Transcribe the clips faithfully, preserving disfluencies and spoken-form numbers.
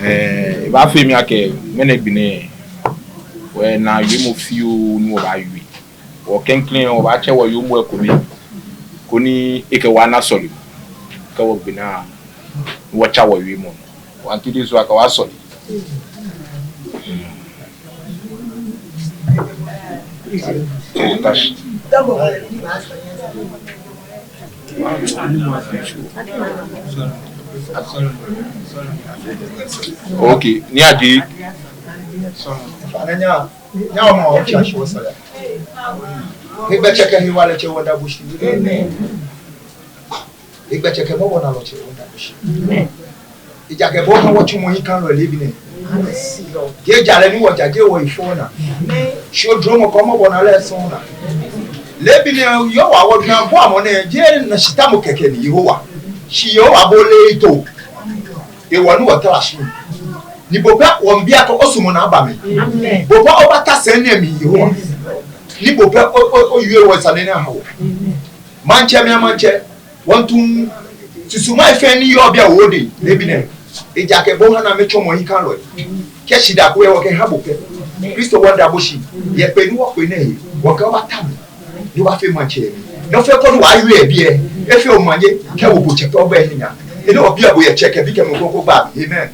Ɛɛ, ebaafee mi akɛ ŋmɛnɛ gbi nɛɛ, wɔna wiemɔ fioo ni wɔbaawie. Wɔ klɛŋklɛŋ wɔbaatsɛ wɔyoomo lɛ ekome, koni ekɛ wɔ ana sɔlemɔ. Kɛ wɔgbe naa, wɔtsa wɔwiemɔ nɔ. Wɔmiitao diɛŋtsɛ akɛ wɔ asɔle. Okay, Nii Adjei. Nyɛhaa wɔma wɔtsa shi wɔsɔle. Hegbɛ tsɛ kɛ hewalɛ tsɛ wɔmiida bo shi. Hegbɛ tsɛ kɛ mɔbɔnalɛ tsɛ wɔmiida bo shi. Ejaakɛ bo oha wɔtsɔmɔ hiɛkalɔi leebi nɛɛ. Jeee jalɛ ni wɔja, jeee wɔyi fɔɔ naa. Shi odromɔ kɛ omɔbɔnalɛ sɔŋŋ naa. Leebi nɛɛ Yehowa, wɔnaa bɔ amɔ nɛɛ, jeee nɔshitamo kɛkɛ ni Yehowa. Shi Yehowa bo ole hetoo. Hewɔ ni wɔtara shi. Ni bo pɛ wɔmiibi akɛ osumɔ ni aba mli. Bo pɛ obata sɛi nɛɛ mli Yehowa. Ni bo pɛ o, o, owie wɔ sane nɛɛ oha wɔ. Maŋtsɛmɛi a Maŋtsɛ, wɔmiitao susumai fɛɛ ni yɔɔ biɛ wɔ odɛŋ leebi nɛɛ. Ejaakɛ bo oha ni amɛtsɔmɔ hiɛkalɔi. Kɛ shidaa ko yɛ wɔkɛha bo pɛ. Kristo wɔmiida bo shi. Yɛ kpee ni wɔkpe nɛɛ he, wɔkɛɛ obata mli. Ni obaafee maŋtsɛ. Nɔ fɛɛ nɔ ni wɔyɔɔ yɛ biɛ, efee omanye, kɛ wɔ bo tsɛ pɛ obɛ hiɛ nyam. Enɛ wɔbiɔ bo yɛ Tsɛ kɛ Bi kɛ Mumɔ Krɔŋkrɔŋ gbɛi amli. Amen.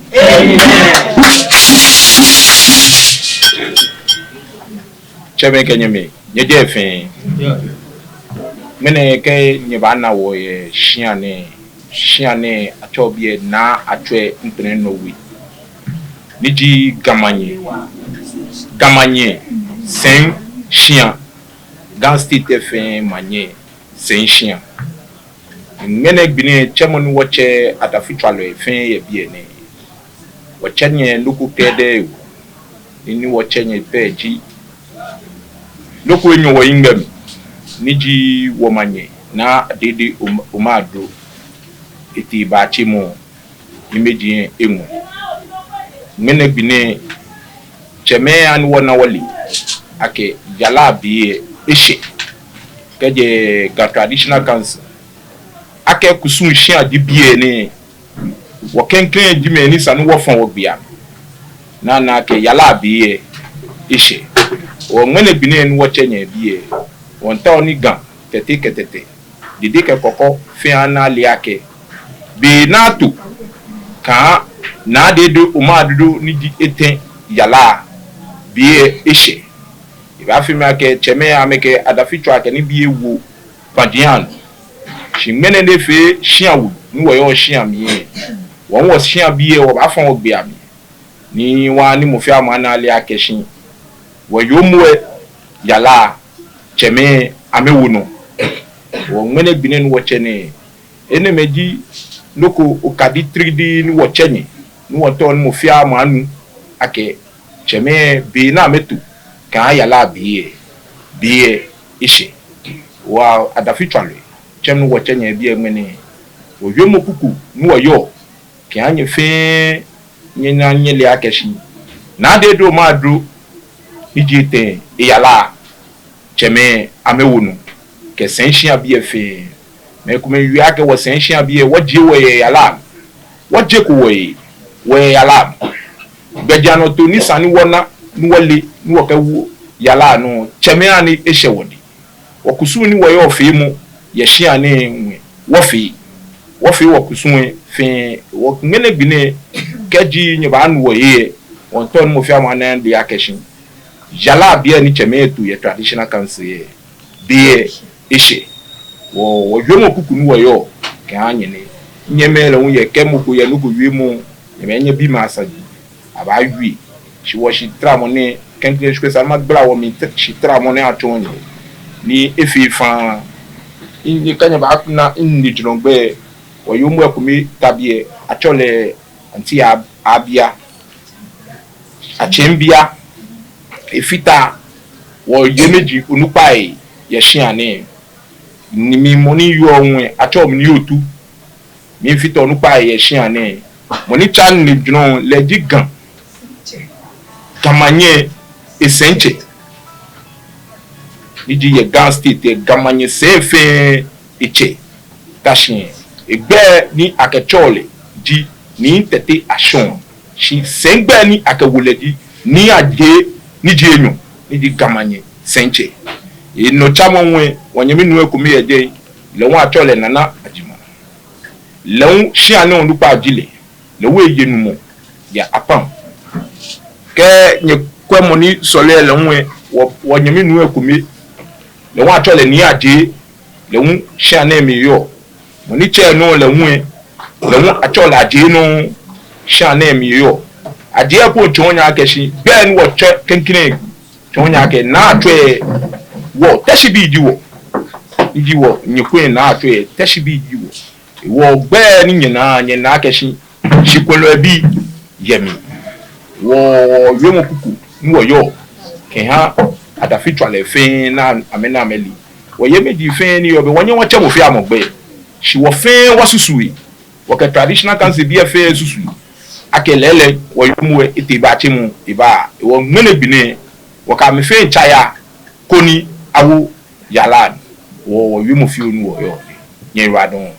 Tsɛmɛi kɛ nyɛmɛi, nyɛjɛ fɛɛ. Ŋmɛnɛ kɛ nyɛbaana wɔ yɛ shia nɛɛ, shia nɛɛ atsɛɔ biɛ Naa Atswei Ŋkpɛnɛ Nɔwe. Ni ji Ga Manyɛ, Ga Manyɛ, Sɛi shia, Ga State fɛɛ manyɛ, Sɛi shia. Ŋmɛnɛ gbi nɛɛ tsɛmɔ ni wɔtsɛ adafitswalɔi fɛɛ yɛ biɛ nɛɛ. Wɔtsɛ nyɛ nɔ ko kɛdɛɛ oo. Nii ni wɔtsɛ nyɛ pɛ ji, nɔ ko enyɔ wɔhiŋmɛi, ni ji wɔmanye Naa Adede Om-, Omaedru, etee baatsemɔ, hiimeji eŋmɛ. Ŋmɛnɛ gbi nɛɛ, tsɛmɛi, ani wɔna wɔle akɛ yara be lɛ eshɛ kɛjɛ Ga Traditional Council, akɛ kusum shia ji biɛ nɛɛ, wɔ klɛŋklɛŋ ji mɛi ni sa ni wɔfɔ wɔgbee amli. Ni ana akɛ yara be lɛ eshɛ. Wɔ ŋmɛnɛ gbi nɛɛ ni wɔtsɛ nyɛ biɛ, wɔmiitao ni Ga Tɛte kɛ Tɛtɛ, Dede kɛ Kɔkɔ fɛɛ ana ale akɛ, be ni ato kɛha Naa Adede Omaedru ni ji etɛ yara be lɛ eshɛ. Ebaafee mi akɛ tsɛmɛi amɛkɛ adafitswaa kɛ nibii ewo kpaji anɔ. Shi ŋmɛnɛ ni efee shia wulu ni wɔyɔɔ shia mli lɛ, wɔ hu wɔshia biɛ wɔbaafɔ wɔgbee amli. Ni wɔha ni mɔ fɛɛ mɔ ana ale akɛ shi wɔyoomo lɛ yara, tsɛmɛi amɛwo nɔ. Wɔ ŋmɛnɛ gbi nɛɛ ni wɔtsɛ nɛɛ, enɛɛmɛi ji nɔ ko okadi tiridii ni wɔtsɛ nyɛ, ni wɔmiitao ni mɔ fɛɛ mɔ anu akɛ tsɛmɛi, be ni amɛto kɛha yara be lɛ, be lɛ eshɛ. Wɔ adafitswalɔi, tsɛmɛi ni wɔtsɛ nyɛ biɛ ŋmɛnɛ, wɔwiemɔ kuku ni wɔyɔɔ kɛha nyɛ fɛɛ, nyɛna nyɛle akɛ shi Naa Adede Omaedru ni ji etɛ yara, tsɛmɛi amɛwo nɔ kɛ sɛi shia biɛ fɛɛ. Mɛi komɛi wieɔ akɛ wɔ sɛi shia biɛ, wɔjie wɔhe yɛ yara mli. Wɔjeko wɔhe, wɔhe yɛ yara mli. Gbɛjianɔtoo ni sa ni wɔna, ni wɔle, ni wɔkɛwo yara nɔ, tsɛmɛi, ani eshɛ wɔdɛŋ. Wɔkusum ni wɔyɔɔ feemɔ yɛ shia nɛɛ ŋwɛi, wɔfee. Wɔfee wɔkusum lɛ fɛɛ. Wɔ ŋmɛnɛ gbi nɛɛ, kɛji nyɛbaanu wɔhe lɛ, wɔmiitao ni mɔ fɛɛ mɔ ana ale akɛ shi yara be lɛ ni tsɛmɛi to yɛ Traditional Council lɛ, be lɛ eshɛ. Wɔ, wɔwiemɔ kuku ni wɔyɔɔ kɛha nyɛ nɛ. Nyɛmɛi lɛ hu, nyɛkɛ mɔ ko yɛ nɔ ko wiemɔ, nyɛmɛi nyɛbi mɛi asaji, abaawie. Shi wɔshitramɔ nɛɛ, klɛŋklɛŋ shi kwɛ, sa ni magbala wɔmli, shitramɔ nɛɛ atsɔɔ nyɛ ni efee faŋŋ. Nyɛkɛ nyɛbaana nine jurɔ gbɛ. Wɔyoomo lɛ ekome ta biɛ, atsɛɔ lɛ Auntie Ab-, Abia. Atsɛɔ Bia. Efata wɔyei amɛji onukpai yɛ shia nɛɛ. Ni mi mɔ ni yɔɔ ŋwɛi, atsɛɔ mi Nii Otu. Mifata onukpai yɛ shia nɛɛ. Mɔ ni tsa nine jurɔ lɛ ji Ga, Ga Manyɛ esɛitsɛ, ni ji yɛ Ga State lɛ, Ga Manyɛ sɛi fɛɛ etsɛ. Tashi egbɛi ni akɛtsɛɔ lɛ ji Nii Tɛte Ashong. Shi sɛigbɛi ni akɛwo lɛ ji Nii Adjei ni ji enyɔ, ni ji Ga Manyɛ sɛitsɛ. Enɔ tsamɔ ŋwɛi, wɔnyɛmi nuu lɛ ekome yɛ jɛi, lɛ hu atsɛɔ lɛ Nana Adjumah. Lɛ hu shia nɛɛ onukpa ji lɛ, lɛ hu ejenumɔ yɛ Apam. Kɛ nyɛkwɛ mɔ ni sɔleɔ lɛ hu lɛ, wɔ, wɔnyɛmi nuu lɛ ekome, lɛ hu atsɛɔ lɛ Nii Adjei, lɛ hu shia nɛɛ mli eyɔɔ. Mɔ ni tsɛɔ enɔ lɛ hu lɛ, lɛ hu atsɛɔ lɛ Adjei nɔŋŋ, shia nɛɛ mli eyɔɔ. Adjei lɛ po tsɔɔ nyɛ akɛ shi gbɛi ni wɔtsɛ klɛŋklɛŋ, tsɔɔ nyɛ akɛ Naa Atswei, wɔ Tɛshi bii ji wɔ. Ni ji wɔnyɛ ko lɛ, Naa Atswei, Tɛshi bii ji wɔ. Wɔ gbɛi ni nyɛnaa, nyɛnaa akɛ shi, shikwɛɛlɔi bii yɛ mli. Wɔ, wɔwiemɔ kuku ni wɔyɔɔ kɛha adafitswalɔi fɛɛ ni amɛna amɛle. Wɔyei amɛji fɛɛ ni yɔɔ biɛ, wɔnyɛŋ wɔtsɛ mɔ fɛɛ mɔ gbɛi. Shi wɔ fɛɛ wɔsusu he. Wɔkɛ Traditional Council bii lɛ fɛɛ susu he akɛ lɛɛlɛŋ wɔyoomo lɛ etee baatsemɔ, eba. Wɔ ŋmɛnɛ gbi nɛɛ, wɔkɛ amɛ fɛɛ miitsa yaa koni awo yara. Wɔ, wɔwiemɔ fioo ni wɔyɔɔ. Nyɛyiwaladɔŋŋ.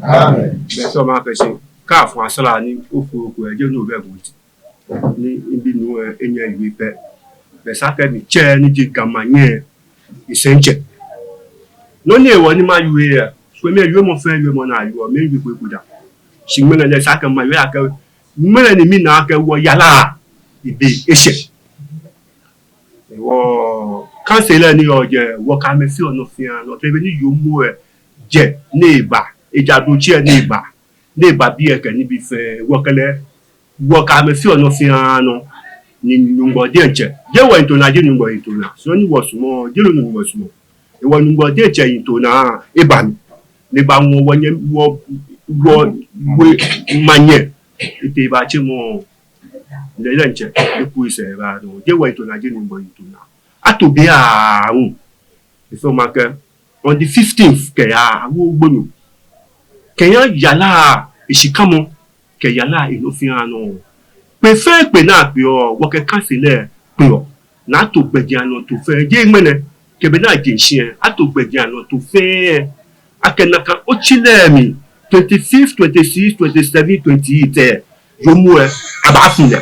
Amen. Bɛ sɔ ma fɛ shi. Kaafu asala ni ofu oku eje no bɛ gunti. Ni mibi nuu lɛ enyɛ ewie pɛ. Bɛ esa akɛ mitsɛ ni ji Ga Manyɛ esɛitsɛ. Nɔ ni hewɔ ni mawie lɛ, shi kwɛ, miwiemɔ fɛɛ wiemɔ ni ayɔɔ, miwie ko eko da. Shi ŋmɛnɛ lɛ esa akɛ mawie akɛ ŋmɛnɛ ni mina akɛ wɔ yara lɛ be eshɛ. Wɔ council lɛ ni yɔɔ jɛi, wɔkɛ amɛ feɔ nɔ fɛɛ nɔ, kɛ be ni yoomo lɛ jɛ ni eba, eja do tsi lɛ ni eba, ni eba biɛ kɛ nibii fɛɛ, wɔkɛ lɛ, wɔkɛ amɛ feɔ nɔ fɛɛ nɔ, ni Nyɔŋmɔ diɛŋtsɛ. Jeee wɔyiŋtoo naa, jeee Nyɔŋmɔ yiŋtoo naa. Shi nɔ ni wɔsumɔɔ, jeee nɔ ni Nyɔŋmɔ sumɔɔ. Hewɔ Nyɔŋmɔ diɛŋtsɛ yiŋtoo naa eba mli, ni ebaŋɔ wɔnyɛ, wɔ, wɔ, wɔ manyɛ Etee ebatsemɔ, lɛ diɛŋtsɛ eku esɛɛ eba nɔ. Jeee wɔyitso naa, jeee Nuŋtsɔ yitso naa. Ato be aahu. Efeɔ mi akɛ on the fifteenth kɛya awo gbonyo. Kɛya yara eshikamɔ kɛ yara enɔ fɛɛ nɔ. Kpee fɛɛ kpee ni akpeɔ, wɔkɛ council lɛ kpeɔ. Ni ato gbɛjianɔtoo fɛɛ, jeee ŋmɛnɛ, kɛ be ni aje shishi lɛ, ato gbɛjianɔtoo fɛɛ. Akɛ nakai otsi lɛ mli, twenty-fifth, twenty-sixth, twenty-seventh, twenty-eighth lɛ, yoomo lɛ, abaafi lɛ.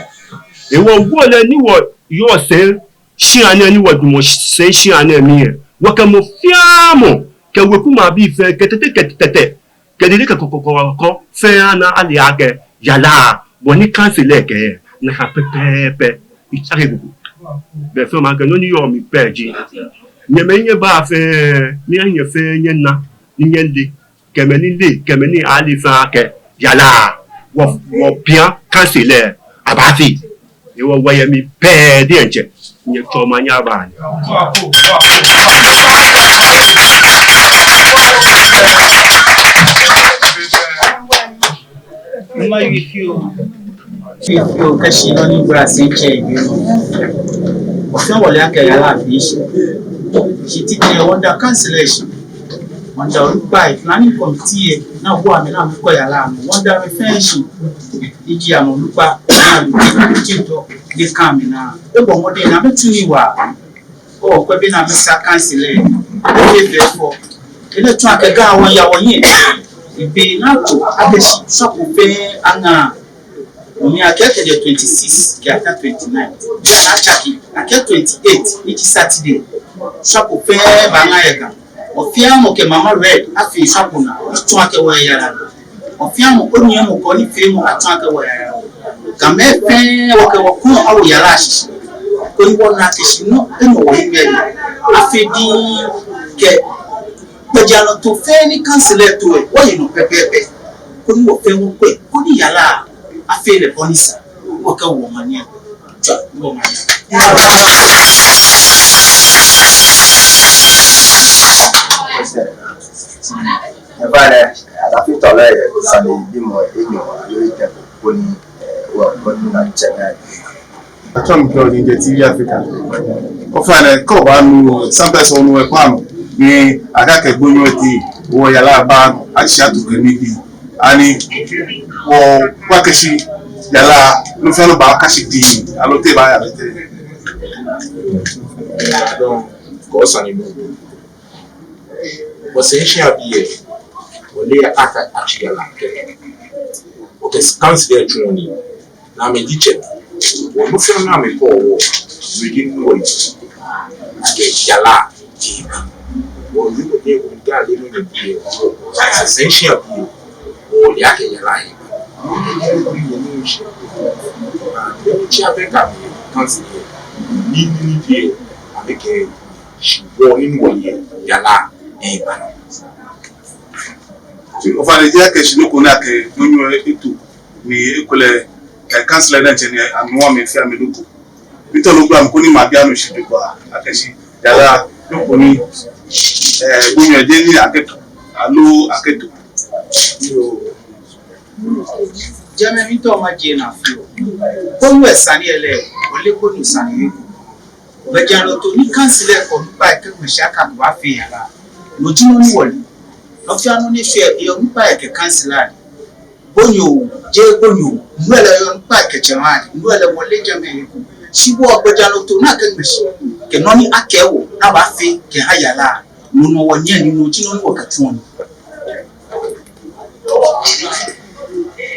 Hewɔ wɔ lɛ ni wɔyɔɔ sɛi shia nɛɛ, ni wɔdamɔ sɛi shia nɛɛ mli lɛ, wɔkɛ mɔ fɛɛ mɔ kɛ weku maŋbii fɛɛ kɛ tɛtɛ kɛ tɛtɛ kɛ dede kɛ kɔkɔɔkɔ fɛɛ ana ale akɛ yara bɔ ni council lɛ kɛɛ nakai pɛpɛɛpɛ. Etsake koko. Be fɛɛ makɛɛ nɔ ni yɔɔ mli pɛ ji, nyɛmɛi ni nyɛba fɛɛ, miiha nyɛ fɛɛ nyɛna ni nyɛle, kɛ mɛi ni leee, kɛ mɛi ni aleee fɛɛ akɛ yara wɔ, wɔpia council lɛ abaafi. Hewɔ wɔyɛ mli pɛ diɛŋtsɛ. Nyɛtsɔɔmɔ nyɛba ni. Mma yi fioo. Fioo fioo kɛshi nɔ ni gbla sɛi tsɛ yi nɔ. Wɔfɛɛ wɔle akɛ yara fɛɛ shi. Shi titri wɔnda council lɛ shi. Wɔnda onukpai, planning committee lɛ, ni awo amɛ ni amɛkɔ yara lɛ nɔ. Wɔnda amɛ fɛɛ shi. Eji amɛ onukpa, ni alu ti tɔ, ni ka amɛ naa. Ebɔ mɔdɛŋ ni amɛtsu nii waa. Okwɛ be ni amɛsaa council lɛ, eye be fɔ. Enɛ tsɔɔ akɛ Ga wɔya wɔhiɛ. Ebe naa ko akɛ shi shwapo fɛɛ aŋa. Mɔ ni akɛɛ kɛjɛ twenty-six kɛya twenty-nine. Atsake akɛ twenty-eight, ni ji Saturday, shwapo fɛɛ baaŋa yɛ Ga. Mɔ fɛɛ mɔ kɛ mama red afee shwapo naa, atsɔɔ akɛ wɔyɛ yara. Mɔ fɛɛ mɔ kɛ onyiɛmɔ kɛ onifeemɔ atsɔɔ akɛ wɔyɛ yara. Gamɛi fɛɛ wɔkɛ wɔkɔŋ awo yara shishi. Koni wɔna akɛ shi nɔ enɔ wɔyi mɛi. Afee diŋŋ kɛ gbɛjianɔtoo fɛɛ ni council lɛ to lɛ, wɔye nɔ pɛpɛɛpɛ. Koni wɔfɛɛ wɔkwɛ, koni yara afee lɛ bɔ ni sa. Wɔkɛ wɔmaŋ nɛɛ. Tswa, wɔmaŋ nɛɛ. Ɛhɛɛ, adafi tɔlɛ yɛ sane bimɔ enyɔ aloo etɛ ko ni, eh, wɔ, wɔna tsɛ nɛɛ. Atsɛɔ mi Claude, mijɛ T V Africa. Ofainɛ, kɛ obaanu, sometimes onu ekpaa mi. Ni akɛɛ akɛ gbonyo lɛ, wɔ yara baanu, ashi ato kɛ nibii. Ani wɔkpa akɛ shi yara, nɔ fɛɛ nɔ baakã shi diŋŋ, aloo te baaya lɛ tɛŋŋ? Kɔ sane nɔ. Wɔ sɛi shĩa biɛ, wɔle akɛ ashi yara kɛ, wɔkɛ council lɛ tsuɔ nii. Ni amɛ ji tsɛ. Wɔ nɔ fɛɛ nɔ amɛkɛɔ wɔ, no ji nɔ ni wɔle. Akɛ yara ji. Wɔ ni wɔle, wɔle ale nɔ ni biɛ, wɔ sɛi shĩa biɛ, wɔle akɛ yara ji. Ni wɔle shi. Ni wɔle shi abɛ kɛ amɛ council lɛ. Ni, ni, ni biɛ, amɛkɛ shi wɔ ni wɔle yara ni ba. Ofainɛ, ejaakɛ shi nɔ ko ni akɛ gbonyo lɛ eto ni ekolɛ, eh, council lɛ diɛŋtsɛ ni amɛ hu amɛfee amɛ nɔ ko. Mitao ni ogbla mli koni mabi anu shi kpakpa akɛ shi yara nɔ ko ni, eh, gbonyo lɛ jeee ni akɛto aloo akɛto. Yoo. Jɛmɛ mitao majie naa fioo. Gbonyo lɛ sane lɛ, ole gbonyo sane lɛ. Gbɛjianɔtoo ni council lɛ kɛ onukpai kɛŋmɛ shi akɛ akɛbaafee yara, no ji nɔ ni wɔle. Nɔ fɛɛ nɔ ni fee, eyɛ onukpai kɛ council lɛ. Gbonyo, jeee gbonyo, no lɛ eyɛ onukpai kɛ tsɛmɛi, no lɛ wɔle jɛmɛ eko. Shi wɔ gbɛjianɔtoo ni akɛŋmɛ shi, kɛ nɔ ni akɛɛ wɔ ni abaafee kɛha yara, no nɔ wɔnyɛ ni no ji nɔ ni wɔkɛtsuɔ nii.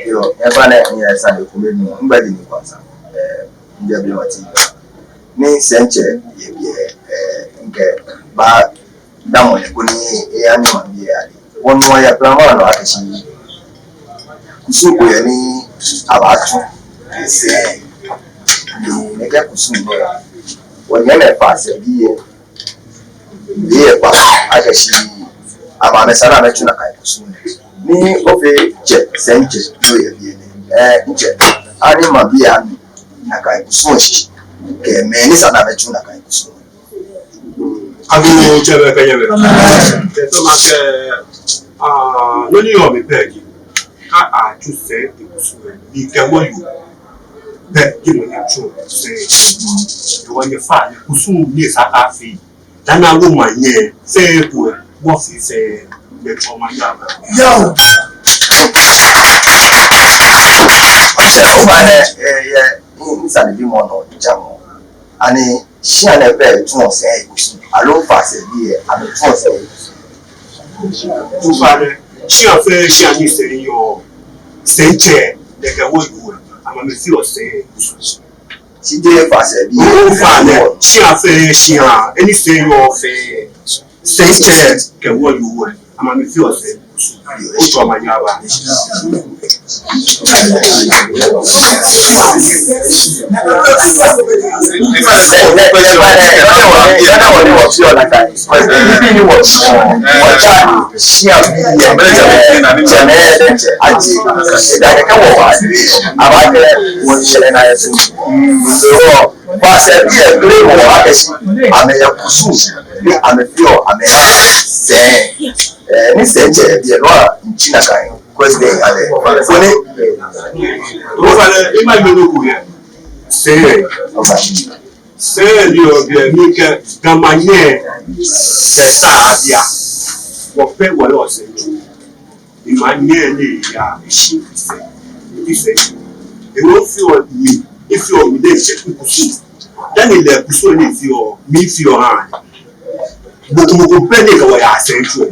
Yoo, efainɛ, miyɛ sane ko mli ni, migbɛi ji Nii Kwansa. Eh, mijɛ Blema T V. Ni sɛitsɛ yɛ biɛ, eh, mikɛbaadamɔ lɛ koni eha ni maŋbii lɛ ale. Wɔnu wɔyɛ plan ma nɔ akɛ shi kusum ko yɛ ni abaatsu sɛɛ. Ni nɛkɛ kusum nɛɛ, wɔnyɛmimɛi faa sɛɛ biɛ. Biɛ kpa akɛ shi amɛ, amɛsa ni amɛtsu nakai kusum nɛɛ. Ni ofee tsɛ, sɛitsɛ, ni oyɛ biɛ nɛɛ. Eh, mitsɛ, ani maŋbii lɛ anu nakai kusum shishi kɛ mɛni sa ni amɛtsu nakai kusum nɛɛ? Agoo, tsɛmɛi kɛ nyɛmɛi. Tsɛ, tɔ makɛɛ, ah, nɔ ni yɔɔ mli pɛ ji, a, atsu sɛi ekusum lɛ, mikɛ wɔyoo. Bɛ ji mɔ ni tsuɔ sɛi. Hewɔ nyɛfaa nyɛ kusum ni esa akɛ afee. Dani awo omanye fɛɛ eko lɛ, wɔfee fɛɛ, nyɛtsɔɔ omanye aba. Yoo. Ofainɛ, eh, yɛ, ni, ni sane bi mɔ nɔ jamɔ. Ani shia nɛɛ pɛ tsuɔ sɛi ekusum, aloo Faasɛbii lɛ, amɛtsuɔ sɛi ekusum? Ofainɛ, shia fɛɛ shia ni sɛi yɔɔ, sɛitsɛ, nɛkɛ wɔyoo lɛ, amɛ amɛfeɔ sɛi ekusum. Shi jeee Faasɛbii. Ofainɛ, shia fɛɛ shia, he ni sɛi yɔɔ fɛɛ, sɛitsɛ kɛ wɔyoo lɛ, amɛ amɛfeɔ sɛi. Otsɔɔ omanye aba. Faasɛbii lɛ, amɛyɛ kusum ni amɛfeɔ amɛsɛi. Eh, ni sɛitsɛ biɛ nɔ a, ntsi nakai. Question ale. Koni. Ofainɛ, ima mɛ nɔ ko yɛ. Sɛi. Sɛi ni yɔɔ biɛ, mikɛ Ga Manyɛ, sɛi sa bia. Wɔpɛ wɔyɔɔ sɛi tsu. Ni manyɛ ni ya, eshi sɛi. Eshi sɛi. Ewo fioo mi, efioo mi de sɛi kusum. Dani lɛ kusum ni fioo, mifeɔ ha. Mɔkomɔko pɛ ni kɛ wɔ yaa sɛi tsu.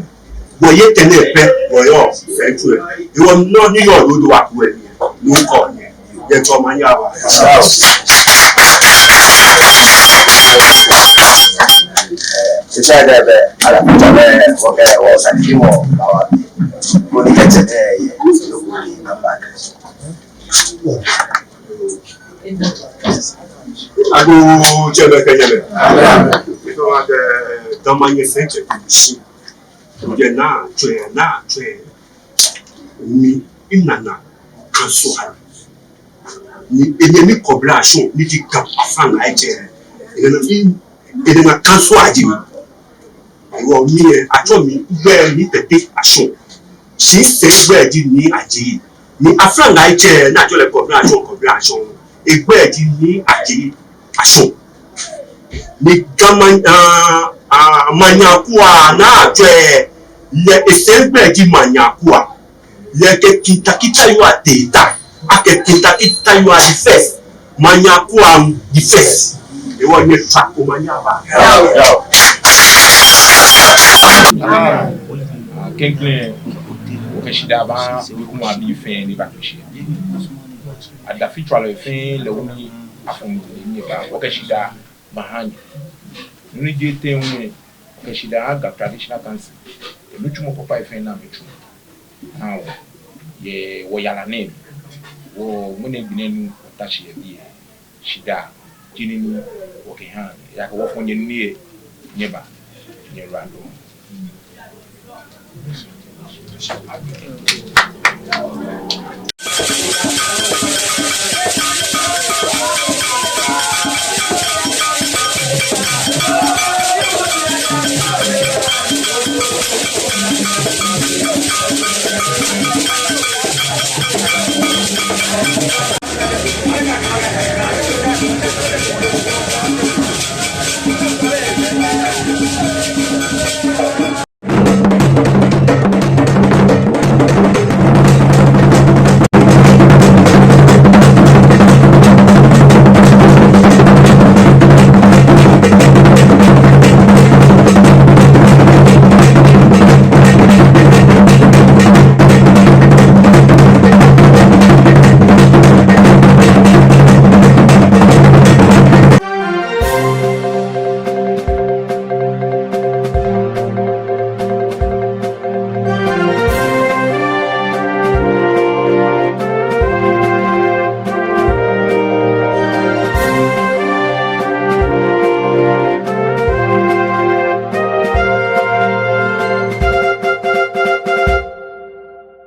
Wɔyɛ tɛŋŋ pɛ wɔyɔɔ sɛi tsu. Hewɔ nɔ ni yɔɔ loo do wa ku ɛ ni. Nɔ ko ni. Nyɛtsɔɔ omanye aba. Esa akɛ bɛ, ala kuta bɛ, wɔkɛ, wɔsane ji mɔ, bawa bi. Koni kɛ tsɛ nɛɛ yɛ, loo ko ni namba kɛ. Agoo tsɛmɛi kɛ nyɛmɛi. Esa akɛ Ga Manyɛ sɛitsɛ kɛ shi. Yɛ naa tsɔɛ, naa tsɔɛ. Mi, minana Kansu Ayi. Ni enyɛmi Kɔbla Ashɔŋ, ni ji Ga Aflaŋatsɛ. Enana mi, enana Kansu Ayi mi. Hewɔ mi lɛ, atsɛɔ mi gbɛi ni Tɛte Ashɔŋ. Shi sɛi gbɛi ji Nii Adjei. Ni Aflaŋatsɛ ni atsɛɔ lɛ Kɔbla Ashɔŋ, Kɔbla Ashɔŋ, egbɛi ji Nii Adjei Ashɔŋ. Ni Ga Manyɛ, ah, ah, Manyɛ Akua ni atsɛɔ lɛ, esɛi gbɛi ji Manyɛ Akua. Lɛ kɛ Kintakita Yua tee ta. Akɛ Kintakita Yua the first. Manyɛ Akua the first. Hewɔ nyɛtsɔɔ omanye aba. Klɛŋklɛŋ, wɔkɛ shidaa baa wekumɛi abii fɛɛ ni bakɛ shi. Adafitswalɔi fɛɛ lɛ hu ni afɔ mli ni ba, wɔkɛ shidaa baha nyɛ. Nɔ ni ji etɛ hu, wɔkɛ shidaa Ga Traditional Council. Enitsumɔ kpakpai fɛɛ ni amɛtsu. Now, yɛ wɔyara nɛɛ, wɔ ŋmɛnɛ gbi nɛɛ nɔ wɔta shi yɛ biɛ. Shidaa ji nii ni wɔkɛha nyɛ, ejaakɛ wɔfɔ nyɛ nii lɛ, nyɛba, nyɛyiwaladɔŋŋ.